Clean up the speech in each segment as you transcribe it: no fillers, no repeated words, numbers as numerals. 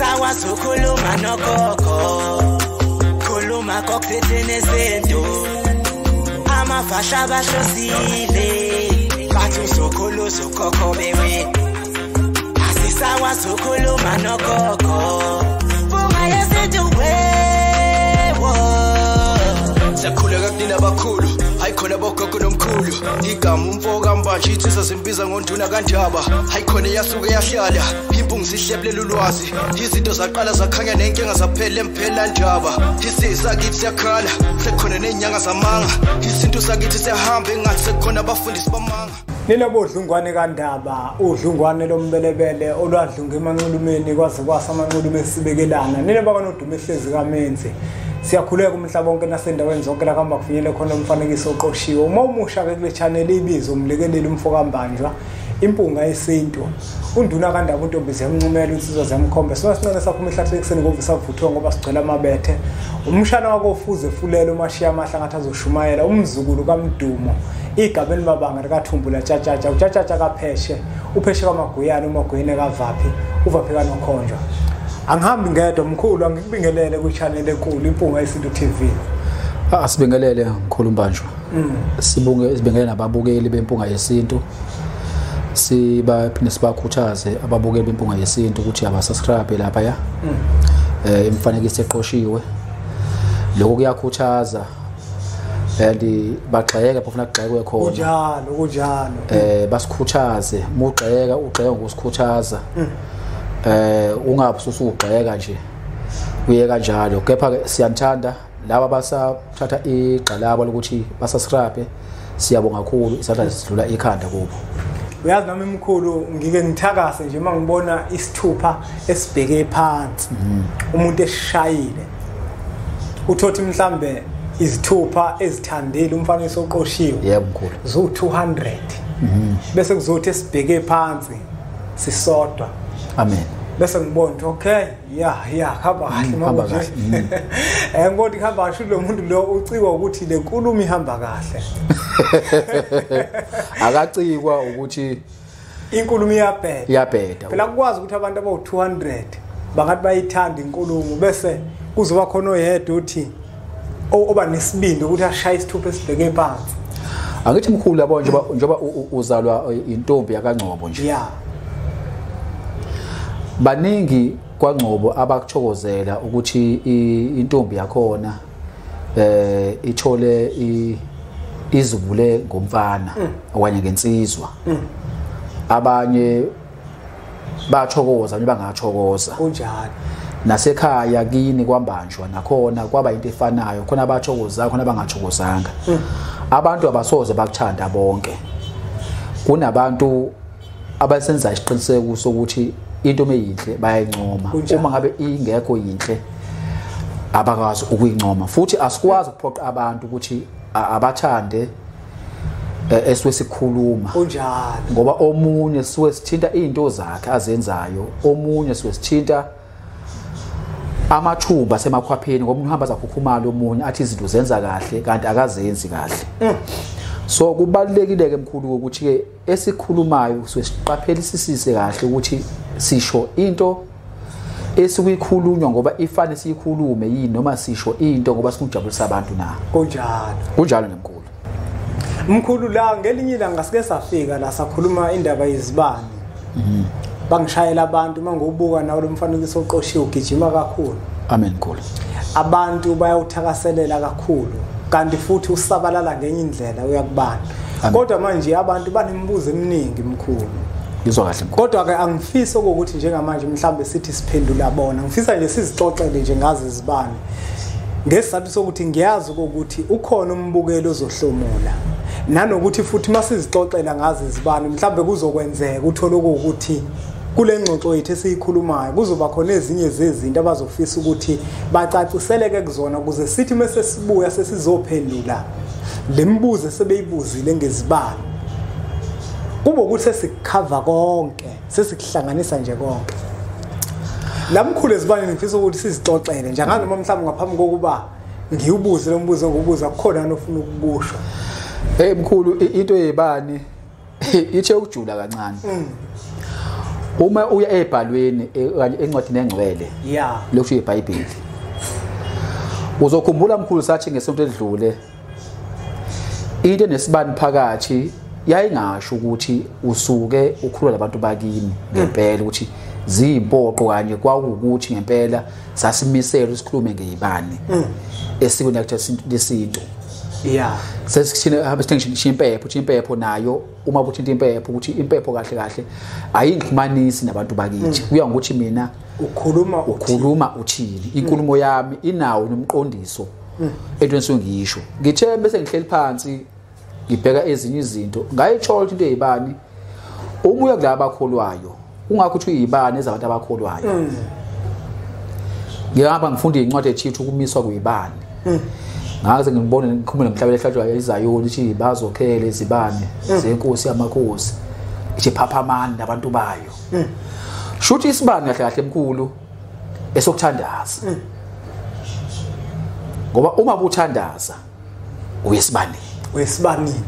Asisakwazi ukukhuluma nogogo, khuluma kokuthethene izinto. Amafasha bahlosile, bathi uzokhulu uzokhokho bewe. Asisakwazi ukukhuluma nogogo, Mpunga Yesintu wewo. Siyakhuleka kunina abakhulu, hayi khona bogogo nomkhulu. Igama umfo kaMbanje insizwa zimbiza ngonduna kaNdaba. Hayi khona iyasuke yahlala, impunga sihlebulela ulwazi. Izinto zaqala zakhanya nenkinga zaphela emphela ndaba. Isisakithi siyakhala, sekukhona nezinyanga zamanga. Isintu sakithi siyahamba engathi sekukhona abafundisi bamanga. Nina bodlungwane kaNdaba, udlungwane lombelebele olwadlunga emanxulumeni kwaze kwasa amanxulume esibekelana. Nina bakanodumo ehlezi kaMenzi. Siyakhuleka umhlaba wonke nasendaweni zonke la kuhamba kufinyele khona umfanekiso oqoshiwe. Uma umusha ke kule channel ibizo umlekeleli umfo kaMbanjwa, Impunga Yesintu. Unduna kaNdaba untombi ziyamncumela insizwa ziyamkhomba. Sona sincane saphuma ihlathi ekuseni ngoba savuthiwa ngoba sigcwele amabethe. Umshana wakofuze fulele umashiya amahla ngathi azoshumayela, umzukulu kaMdumo. Igaba elimabanga likaThumbula Tshatshatsha, uTshatshatsha kaPheshe, uPheshe kaMaguyane, uMaguyane kaVaphi, uVaphi kaNokhonjwa. Angihambi ngedwa mkhulu, angikubingelele kwi-channel enkulu Impunga Yesintu TV. Asibingelele mkhulu Mbanjwa. Sibunge sibingelele nababukeli beMpunga Yesintu. Sibaphinde sibakhuthaze ababukeli beMpunga Yesintu ukuthi abasubscribe lapha ya. Imifanekiso eqoshiwe. Lokho kuyakhuthaza and bagxeka bafuna kugxekwe khona. Kunjalo, kunjalo. Basikhuthaze, mugxeka ugxeka ngokusikhuthaza. Ungabe usugxeka nje uye kanjalo, kepha ke siyanthanda laba basathatha igxalaba lokuthi basubscribe. Siyabonga kakhulu, isandla sidlula ikhanda kubo. Uyazi nami mkhulu ngike ngithakase nje uma ngibona isithupha esibheke phansi, umuntu esishayile uthothi mhlambe izithupha ezithandile umfanekiso oqoshiwe. Yebo mkhulu, zo 200 bese kuzothi esibheke phansi sisodwa. Amen. Bese ngibona ukuthi okay, yeah hamba kahle manje. Ngibona ihamba kahle lo muntu lo ucikwa ukuthi le nkulumo ihamba kahle. Akacikwa ukuthi inkulumo iyabheda. Iyabheda. Phela kukwazi ukuthi abantu abawu200 bangathi bayithanda inkulumo bese kuzoba khona oyedwa uthi oba nesibindi ukuthi ashaye isithupha esibheke phansi. Angithi mkhulu yabo njengoba uzalwa intombi yakaNgcobo nje. Yeah. Baningi kwaNgcobo abakuthokozela ukuthi intombi yakhona ithole izubule ngomfana okanye ngensizwa. Abanye bathokoza abanye bangathokoza. Kunjalo. Nasekhaya kini kwaMbanjwa nakhona kwaba into efanayo, khona abathokoza khona abangathokozanga. Abantu abasoze bakuthanda bonke. Kunabantu abasenza isiqiniseko sokuthi into meyinhle bayayincoma, uma ngabe ingekho yinhle abakwazi ukuyincoma. Futhi asikwazi ukuphoqa abantu ukuthi abathande esuke sikhuluma. Kunjalo. Ngoba omunye suke sithinta izinto zakhe azenzayo, omunye suke sithinta amathumba semakhwapheni, ngoba uhamba zakhukhumala omunye athi izinto zenza kahle kanti akazenzi kahle. So kubalulekile ke mkhulu ukuthi ke esikhulumayo suke siqaphelisisise kahle ukuthi sisho into esikuyikhulunywa ngoba ifane siyikhulume yini, noma sisho into ngoba sifuna abantu na. Kunjalo. Kunjalo nemkhulu. Mkhulu la ngelinye ilanga sike safika la sakhuluma indaba yezibani. Bangishayela abantu mangobuka nawo lo mfanekiso oqoshiwe ugijima kakhulu. Amen mkhulu. Abantu bayawuthakaselela kakhulu kanti futhi usabalala ngenye indlela uyakubana. Kodwa manje abantu banemibuzo eminingi mkhulu. Ngizwa kahle mkhulu. Kodwa ke angifisi ukuthi njengamanje mhlambe sithi siphendula bona. Ngifisa nje sizixoxele nje ngazi izibani. Ngesizathu sokuthi ngiyazi ukuthi ukhona umbukelo ozohlomula. Nanokuthi futhi masizixoxela ngazi izibani mhlambe kuzokwenzeka uthole ukuthi kule ngxoxo yethu esiyikhulumayo kuzoba khona ezinye zezinto abazofisa ukuthi bacaciseleke kuzona ukuze sithi mase sibuya sesizophendula lemibuzo esebeyibuzile ngezibani. Kube ukuthi sesikhava konke, sesikuhlanganisa nje konke. La mkhulu ezibani ngifisa ukuthi sizixoxele nje nganoma mhlawumbe ngaphambi kokuba ngiwubuze lo mbuzo ngokubuza kukhona nofuna ukukusho. Hey mkhulu, into yebani ithe ukujula kancane. Uma uya ebhalweni okanye encwadini engcwele, lokhu iBhayibheli, uzokhumbula mkhulu sathi ngesonto edlule into enesibani phakathi yayingasho ukuthi usuke ukhulula labantu bakini ngempela ukuthi ziyimpoqo kanye kwakuwukuthi ngempela sasimisela sikhulume ngeyibani esikweni lakhe lesintu. Sesithina hamba sithengisha impepho, uthi impepho nayo uma uthinta impepho ukuthi impepho kahle kahle ayingixhumanisi nabantu bakithi. Kuya ngokuthi mina ukhuluma uthini, inkulumo yami inawo nomqondiso entweni esengiyisho. Ngithe bese ngihleli phansi ngibheka ezinye izinto ngayithola into eyibani uma uya kulabo abakholwayo, ungakho uthi uyibani ezabantu abakholwayo. Ngihamba ngifunda incwadi ethithu ukumiswa kuyibani. Ngaze ngibone ngikhulume nomhlabeli ehlatshwa iZayoni ithi bazokhele izibane zenkosi yamakhosi ithi phaphamani nabantu bayo. Shuthi isibani kahle kahle emkhulu esokuthandaza. Ngoba uma buthandaza uyesibanini. Uyesibanini.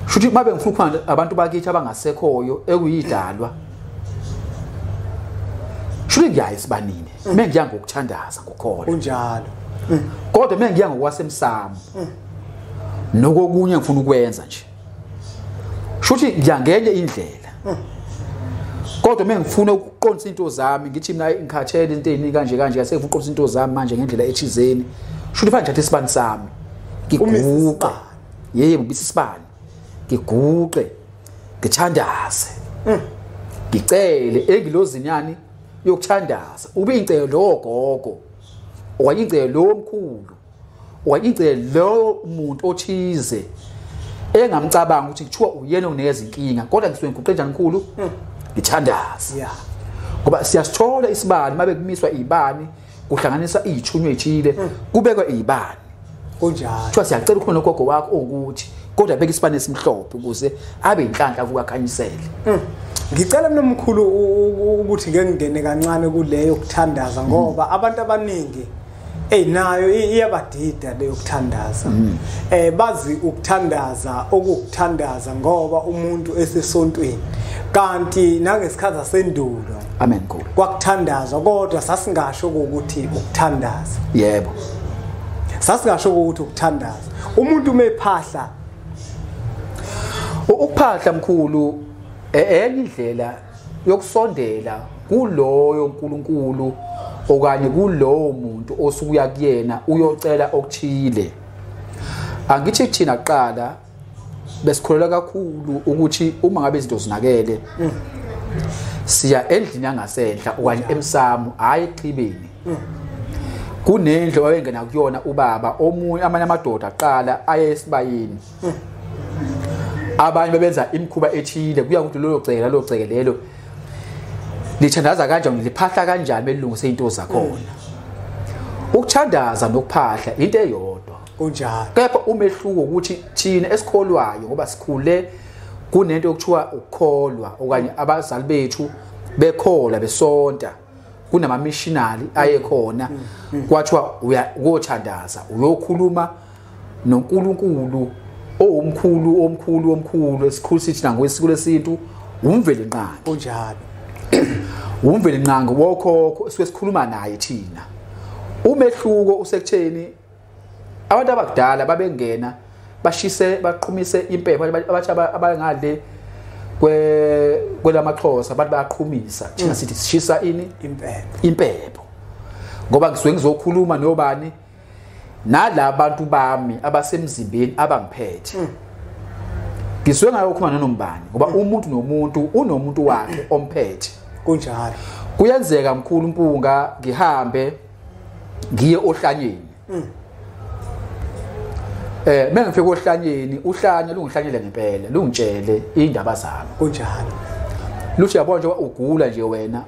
Shuthi mabe ngifuna ukukhuluma abantu bakithi abangasekhoyo ekuyidalwa. Shuthi ngiya esibanini. Mengiya ngokuthandaza ngokukholwa. Kunjalo. Kodwa mengiya ngokwasemsamo nokokunye ngifuna ukwenza nje. Shuthi ngiya ngenye indlela. Kodwa mengifuna ukuqondisa into zami ngithi mina ngikhathele into eziningi kanje kanje ngase ngifuna ukuqondisa into zami manje ngendlela ethizeni. Shuthi manje ngithatha isibani sami. Ngiguqe. Yebo ngibisa isibani. Ngiguqe. Ngithandaze. Ngicele engilozini yani yokuthandaza. Ube ingcelo lo gogo. Okanye ingcelo lo omkhulu. Okanye ingcelo lo umuntu othize engamcabanga ukuthi kuthiwa uyena onginikeza inkinga kodwa ngisuke ngiguqe njani mkhulu ngithandaza. Ngoba siyasithola isibani mabe kumiswa izibani kuhlanganisa izithunywa ezithile kubekwa izibani. Kunjalo. Kuthiwa siyacela ukukhuluma nogogo wakho ukuthi kodwa beka isibani esimhlophe ukuze abe inhlanhla kukakhanyisele. Ngicela mina mkhulu ukuthi ngeke ngene kancane kuleyo kuthandaza ngoba abantu abaningi nayo iyabadida leyo kuthandaza. Bazi ukuthandaza okukuthandaza ngoba umuntu esesontweni kanti nangesikhathi sasendulo. Amen mkhulu. Kwakuthandazwa kodwa sasingasho ukuthi ukuthandaza. Yebo. Sasingasho ukuthi ukuthandaza. Umuntu umephahla ukuphahla mkhulu enye indlela yokusondela kuloyo uNkulunkulu okanye kulowo muntu osukuya kuyena uyocela okuthile. Angithi thina kuqala besikholelwa kakhulu ukuthi uma ngabe izinto zinakele siya endlini yangasenhla okanye emsamo, hayi exhibeni. Kunendlu awengena kuyona ubaba omunye amanye amadoda aqala aye esibayeni. Abanye bebenza imikhuba ethile kuya ukuthi lolo ceke lolo ceke lelo lithandaza kanjani liphahla kanjani belungise into zakhona. Ukuthandaza nokuphahla into eyodwa. Kunjalo. Kepha umehluko ukuthi thina esikholwayo ngoba sikhule kunento okuthiwa ukukholwa okanye abazali bethu bekholwa besonta kunama missionary ayekhona kwathiwa uyakothandaza uyokhuluma noNkulunkulu owumkhulu omkhulu omkhulu esikhulu sithi nangokwesiko lesintu umvelinqangi. Kunjalo. Umvelinqangi wokhokho sike sikhuluma naye thina. Umehluko usekutheni abantu abakudala babengena bashise baqhumise impepho abathi abangale kwelamaXhosa abantu bayaqhumisa thina sithi sishisa ini impepho ngoba ngisuke ngizokhuluma nobani nalabantu bami abasemzimbeni abangiphethe. Ngisuke ngayokhuluma nanombani ngoba umuntu nomuntu unomuntu wakhe omphethe. Kunjalo. Kuyenzeka mkhulu Mpunga ngihambe ngiye ohlanyeni. Mengifika ohlanyeni uhlanya lungihlanyele ngempela lungitshele indaba zami. Kunjalo. Luthi yabona nje ugula nje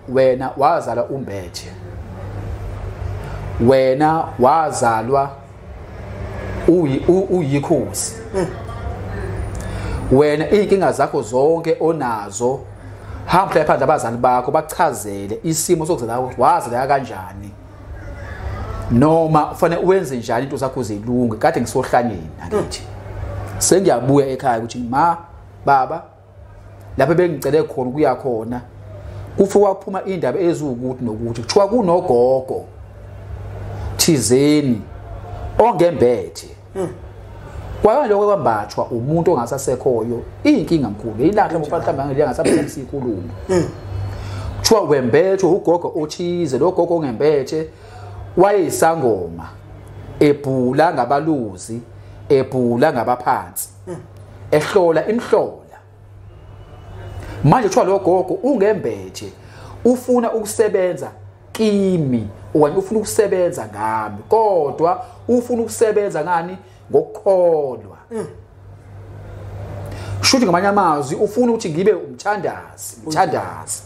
wena wazalwa umbethe. Wena wazalwa uyikhosi. Wena inkinga zakho zonke onazo hamba phandle abazali bakho bachazele isimo sokuzala wazaleka kanjani noma ufanele uwenze njani into zakho zilunge. Kade ngisohlanyeni angithi sengiyabuya ekhaya ukuthi ma baba lapho bengicele khona kuya khona kufika kwaphuma indaba eziwukuthi nokuthi kuthiwa kunogogo thizeni ongembethe. Kwaloko kwambathwa umuntu ongasasekhoyo inkinga mkhulu ilahla ngoba mhlawumbe ngiyangasaphela sikhuluma. Kuthiwa wembethe ugogo othize, lo gogo ongembethe wayeyisangoma ebhula ngabaluzi, ebhula ngabaphansi, ehlola imhlola. Manje kuthiwa lo gogo ungembethe ufuna ukusebenza kimi okanye ufuna ukusebenza ngami, kodwa ufuna ukusebenza ngani? Ngokukholwa. Shuthi ngamanye amazwi ufuna ukuthi ngibe umthandazi, umthandazi.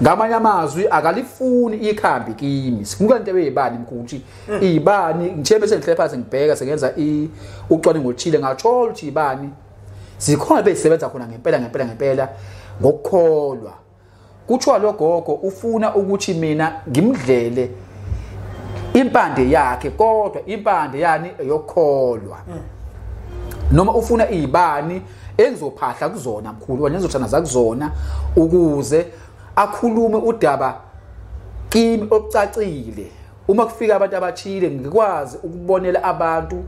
Ngamanye amazwi akalifuni ikhambi kimi. Simuka into ebeyibani mkhulu ukuthi ibani ngithe bese ngihle phansi ngibheka sengenza ucwaningo oluthile ngathola ukuthi ibani zikhona bezisebenza khona ngempela ngempela ngempela ngokukholwa. Kuthiwa lo gogo ufuna ukuthi mina ngimdlele impande yakhe, kodwa impande yani eyokholwa. Noma ufuna izibani engizophahla kuzona mkhulu, okanye engizothanda kuzona ukuze akhulume udaba kimi okucacile. Uma kufika abantu abathile ngikwazi ukubonela abantu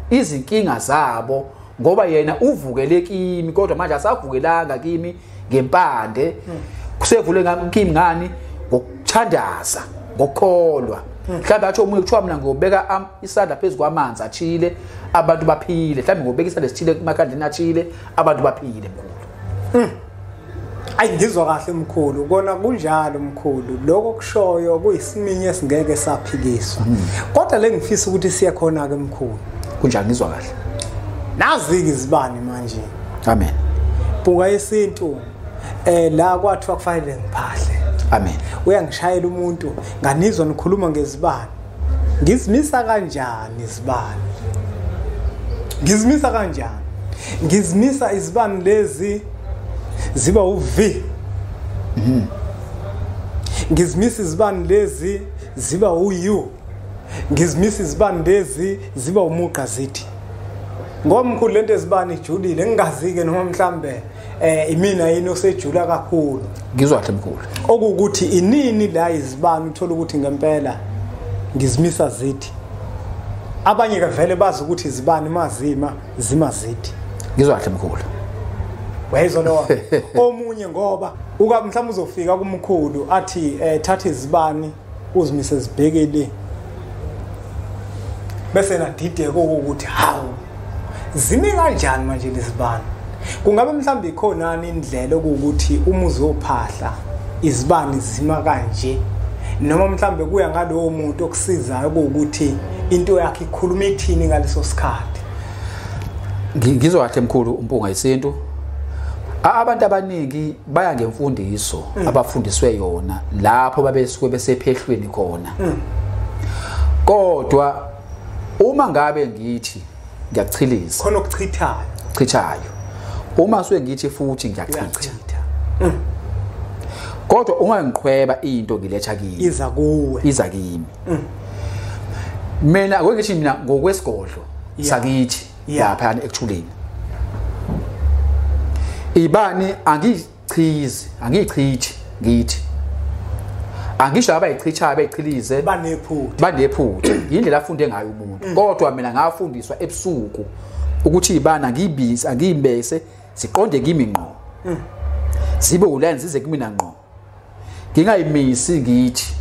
izinkinga zabo, ngoba yena uvukele kimi, kodwa manje asavukelanga kimi ngempande, kusevule kimi ngani? Ngokuthandaza, ngokukholwa. Mhlawumbe athi omunye kuthiwa mina ngiyobeka isandla phezu kwamanzi athile abantu baphile, mhlawumbe ngiyobeka isandla esithile emakhandleni athile abantu baphile mkhulu. Ayi ngizwa kahle mkhulu, kona kunjalo mkhulu, lokho kushoyo kuyisiminye esingeke saphikiswa. Kodwa le ngifisa ukuthi siye khona ke mkhulu. Kunjani? Ngizwa kahle. Nazi-ke izibani manje. Amen. Buka isintu la kwathiwa kufanele ngiphahle. Amen. Uyangishayela umuntu nganizwa nikhuluma ngezibani. Ngizimisa kanjani izibani? Ngizimisa kanjani? Ngizimisa izibani lezi ziba uV. Ngizimisa izibani lezi ziba uU. Ngizimisa izibani lezi ziba umugqa zithi. Ngoba mkhulu lento ezibani ijulile ngingazi ke noma mhlambe imina yini osejula kakhulu. Ngizwa kahle mkhulu. Okuwukuthi inini la izibani uthola ukuthi ngempela ngizimisa zithi. Abanye ke vele bazi ukuthi izibani mazima zima zithi. Ngizwa kahle mkhulu. Wayizwa lo omunye ngoba uka mhlawumbe uzofika kumkhulu athi thatha izibani uzimise zibhekele, bese nadideke ukuthi hawu zimi kanjani manje lezibani. Kungabe mhlawumbe ikhona indlela okuwukuthi uma uzophahla izibani zima kanje, noma mhlawumbe kuya ngalowo muntu okusizayo ukuthi into yakhe ikhuluma ithini ngaleso sikhathi. Ngizwa kahle mkhulu uMpunga Yesintu. Abantu abaningi baya ngemfundiso abafundiswe yona lapho babesuke besephehlweni khona. Kodwa uma ngabe ngithi ngiyachiliza khona okuchithayo, chithayo. Uma suke ngithi futhi ngiyachitha. Kodwa uma ngiqhweba into ngiletha kimi, iza kuwe, iza kimi. Mina akungithi mina ngokwesigodlo sakithi lapha ekuthuleni. Ibani angichizi, angichithi, ngithi angisho abayichichayo abayichilize banephutha, indlela afunde ngayo umuntu. Kodwa mina ngafundiswa ebusuku ukuthi ibani angiyibisi, angiyibese siqonde kimi ngqo, zibe uline zize kimi ngqo, ngingayimisi ngithi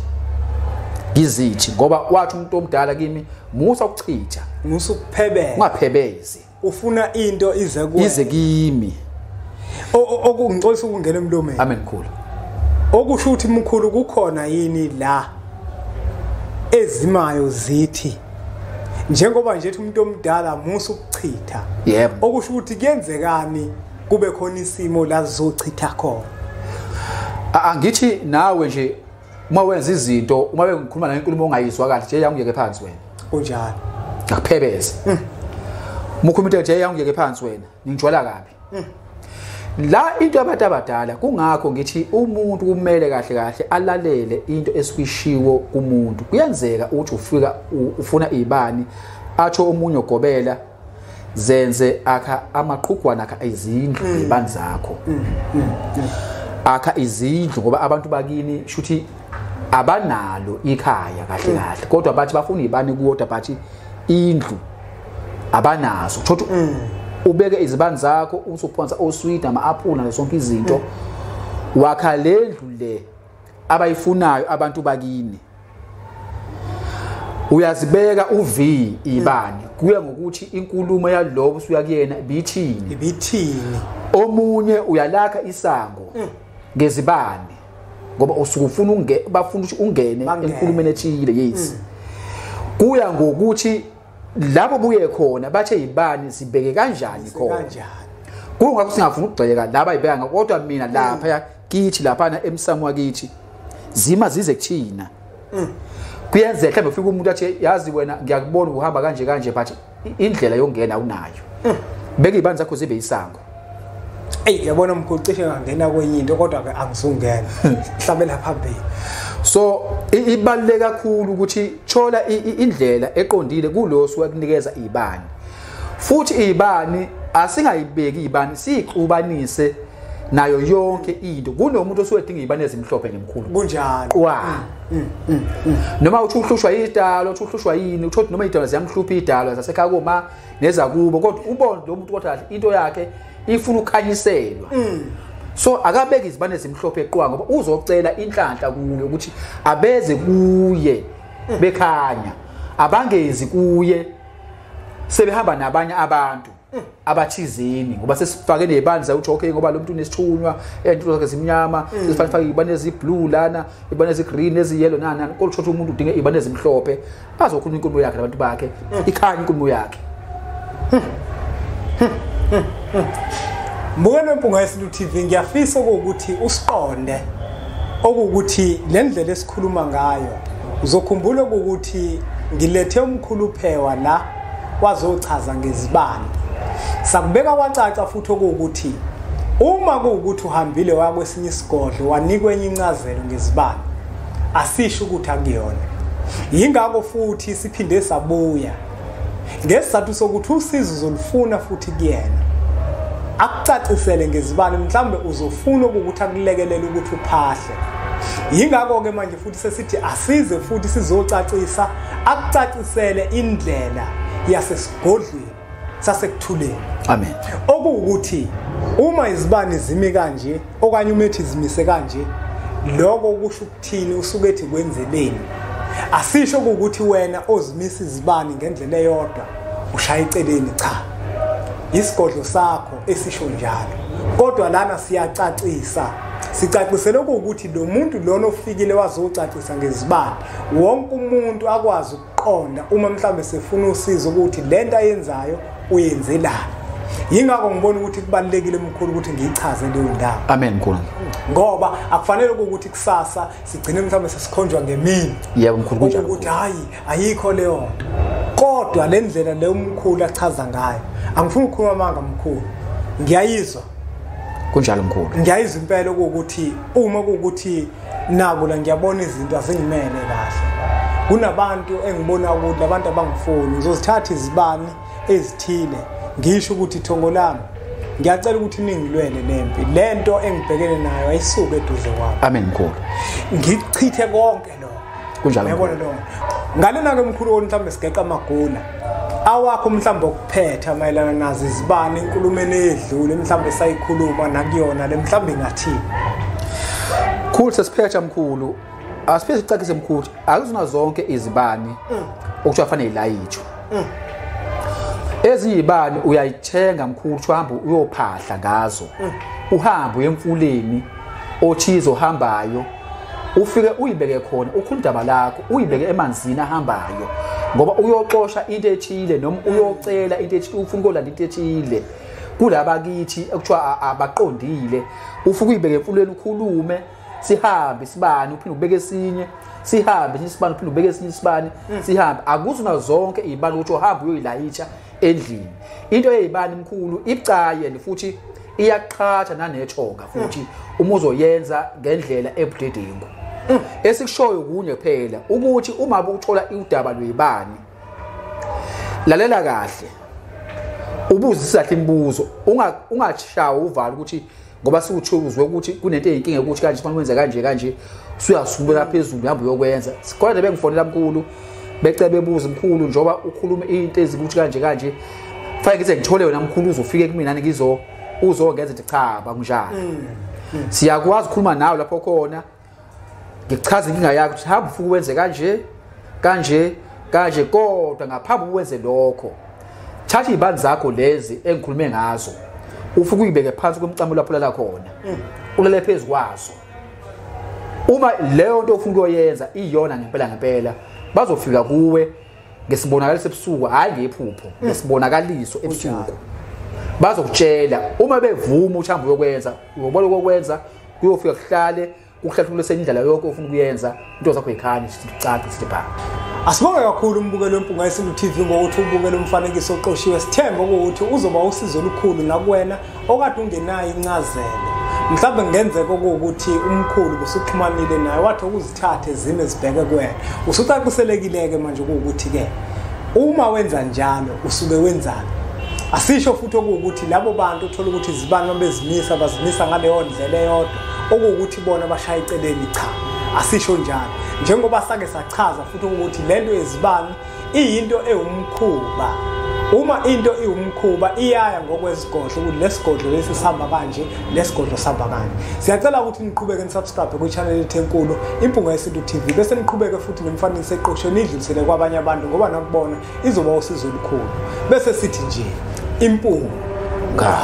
ngizithi, ngoba wathi umuntu omdala kimi musa ukuchitha, musa ukuphebeza, ungaphebezi, ufuna into ize kuwe, ize kimi. Okungixolisa ukungena emlomeni. Amen mkhulu. Okusho ukuthi mkhulu kukhona yini la ezimayo zithi njengoba nje ethi umuntu omdala musa ukuchitha. Yebo. Okusho ukuthi kuyenzekani kube khona isimo la zizochitha khona. Angithi nawe nje uma wenza izinto, uma bengikhuluma nawe inkulumo ongayizwa kahle nje yangiyeke phansi wena. Kunjalo. Ngakuphebeza. Mukhuluma into nje yangiyeke phansi wena, ningijwala kabi. La into yabantu abadala, kungakho ngithi umuntu kumele kahle kahle alalele into esukishiwo kumuntu. Kuyenzeka ukuthi ufika ufuna izibani, atsho omunye ogobela Zenze akha amaqhugwana akha izindlu izibani zakho. Akha izindlu ngoba abantu bakini shuthi abanalo ikhaya kahle kahle, kodwa bathi bafuna izibani kuodwa, bathi indlu abanazo. Thothi ubeke izibani zakho usuphonsa osweet ama-apula sonke izinto, wakha lendlu le abayifunayo abantu bakini. Uyazibeka uV ibani kuya ngokuthi inkulumo yalobo usuya kuyena ibithini. Omunye uyalakha isango ngezibani ngoba usuke ufuna bafuna ukuthi ungene enkulumeni ethile. Yes, kuya ngokuthi lapho buye khona bathe ibani sibeke kanjani khona. Kungakho singafuna ukugxeka laba ibeka kodwa mina lapha kithi lapha emsamo wakithi zima zize kuthina. Kuyenzeka mhlawumbe ufika umuntu athi yazi wena ngiyakubona uhamba kanje kanje, but indlela yokungena unayo. Beka izibani zakho zibe isango. Ey, yabona mkhulu, cishe ngangena kwenye into kodwa ke angizungena. Hlabela phambili. So ibaluleke kakhulu ukuthi thola indlela eqondile kulo osuke kunikeza izibani. Futhi izibani asingayibeki izibani, sixubanise nayo yonke into. Kunomuntu osuke edinga izibani ezimhlophe ngemkhulu. Kunjalo. Noma uthi uhlushwa idalo, uthi uhlushwa yini, uthi noma idalo ziyamhlupha idalo zasekhaya koma nezakubo, kodwa ubone lo muntu kodwa into yakhe ifuna ukukhanyiselwa. So akabeki izibani ezimhlophe eqwa ngoba uzocela inhlanhla kuye ukuthi abeze kuye bekhanya, abangezi kuye sebehamba nabanye abantu abathizini, ngoba sesifake nezibani zawuthi okay ngoba lo muntu unesithunywa into zakhe zimnyama, sesifake fake izibani eziblue lana, izibani ezigreen, eziyellow nani. Kodwa uthi umuntu udinga izibani ezimhlophe azokhuluma inkulumo yakhe nabantu bakhe, ikhanya inkulumo yakhe. Mbukelo Mpunga Yesintu TV, ngiyafisa ukuthi usiqonde okukuthi le ndlela esikhuluma ngayo. Uzokhumbula ukuthi ngilethe umkhulu Phewa la wazochaza ngezibani. Sakubeka kwacaca futhi okuwukuthi uma kuwukuthi uhambile waya kwesinye isigodlo wanikwe enye incazelo ngezibani, asisho ukuthi akuyona. Yingakho futhi siphinde sabuya ngesizathu sokuthi usizo uzolufuna futhi kuyena akucacisele ngezibani, mhlambe uzofuna ukuthi akulekelele ukuthi uphahle. Yingakho ke manje futhi sesithi asize futhi sizocacisa, akucacisele indlela yasesigodlweni sasekuthuleni. Amen. Okuwukuthi uma izibani zimi kanje okanye umethi zimise kanje, lokho kusho ukuthini, usuke ethi kwenzeleni. Asisho ukuthi wena ozimisa izibani ngendlela eyodwa ushaya eceleni, cha, isigodlo sakho esisho njalo. Kodwa lana siyacacisa, sicacisele ukuthi lo muntu lona ofikile wazocacisa ngezibani, wonke umuntu akwazi ukuqonda uma mhlambe sefuna usizo ukuthi lento ayenzayo uyenzelani. Yingakho ngibona ukuthi kubalulekile mkhulu ukuthi ngiyichaze leyo ndawo. Amen mkhulu. Ngoba akufanele ukuthi kusasa sigcine mhlawumbe sesikhonjwa ngemini. Yebo mkhulu, kunjalo. Ukuthi hayi ayikho leyo nto. Kodwa le ndlela leyo mkhulu achaza ngayo, angifuni ukukhuluma amanga mkhulu. Ngiyayizwa. Kunjalo mkhulu. Ngiyayizwa impela ukuthi uma kuwukuthi nabo la ngiyabona izinto azingimele kahle. Kunabantu engibona ukuthi abantu abangifuni, ngizozithatha izibani ezithile ngisho ukuthi thongo lami ngiyacela ukuthi ningilwele lempi, lento engibhekene nayo ayisuke eduze kwami. Amen mkhulu. Ngichithe konke lokho. Kunjalo. Yabona lokho. Ngalena ke mkhulu mhlawumbe sigeqa amagula awakho mhlawumbe okuphetha mayelana nazo izibani enkulumeni edlule mhlawumbe sayikhuluma nakuyona le mhlawumbe ingathini. Khulu sesiphetha mkhulu, asiphethe sicacise mkhulu, akuzona zonke izibani okuthiwa fanele ilayitshwe. Eziyibani uyayithenga mkhulu, uhambe uyophahla ngazo, uhambe uye emfuleni othize ohambayo, ufike uyibeke khona, ukhuluma udaba lakho, uyibeke emanzini ahambayo, ngoba uyoxosha into ethile noma uyocela into ethile, ufuna ukolanda into ethile kulaba kithi ekuthiwa abaqondile. Ufike uyibeke emfuleni ukhulume, sihambe isibani, uphinde ubeke esinye, sihambe esinye isibani, uphinde ubeke esinye isibani, sihambe. Akuzona zonke izibani ukuthi uhambe uyoyilayitsha endlini. Into eyibani mkhulu ibucayi futhi iyaqhatha nanethonga futhi uma uzoyenza ngendlela ebudedengu. Esikushoyo kunye kuphela ukuthi uma uthola udaba lwezibani, lalela kahle. Ubuzisa kahle imibuzo, ungashawa uvalo ukuthi ngoba sikuthuzwe ukuthi kunento eyinkinga ukuthi kanje kufanele wenze kanje kanje, usuyasukela phezulu uhamba uyokwenza. Sikhona bengifonela mkhulu becebe bebuza mkhulu njoba ukhuluma into ezikuthi kanje kanje, fanele ngize ngithole wena mkhulu uzofike kumina ngizo uzongenza ukuthi cha bakunjani. Siyakwazi ukukhuluma nawe lapho khona, ngichaza inkinga yakho ukuthi hamba ufike wenze kanje kanje kanje, kodwa ngaphambi ukwenze lokho thatha izibani zakho lezi engikhulume ngazo ufike uyibeke phansi komcamo lapho lala khona, ulele phezu kwazo. Uma leyo nto ofuna ukuyenza iyona ngempela ngempela, bazofika kuwe ngesibonakaliso ebusuku, hayi ngephupho, ngesibonakaliso ebusuku. Bazokutshela uma bevuma ukuthi hamba uyokwenza, uyobona ukwenza kuyofika kuhlale kuhlathulule indlela yonke ofuna ukuyenza, into zakho ikhanye sicace sithi bha. Asibonge kakhulu umbukelo weMpunga Yesintu TV ngokuthi ubukele umfanekiso oqoshiwe. Sithemba ukuthi uzoba usizo olukhulu nakuwena okade ungenayo incazelo. Mhlawumbe kungenzeka ukuthi umkhulu busuxhumanile naye wathi ukuzithathe zime zibheke kuwena. Usucaciselekile-ke manje ukuthi-ke uma wenza njalo usuke wenzani. Asisho futhi okuwukuthi labo bantu uthola ukuthi izibani mabezimisa bazimisa ngaleyo ndlela eyodwa okuwukuthi bona bashaya eceleni, cha, asisho njalo. Njengoba sake sachaza futhi ukuthi lento yezibani iyinto ewumkhuba. Uma into iwumkhuba iyaya ngokwezigodlo ukuthi lesigodlo lesi sihamba kanje, lesigodlo sihamba kanje. Siyacela ukuthi niqhubeke nisubscribe kwi-channel yethu enkulu Impunga Yesintu TV, bese niqhubeke futhi nemfanekiso eqoshiwe nidlulisele kwabanye abantu ngoba nakubona izoba usizo olukhulu. Bese sithi nje impunga.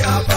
I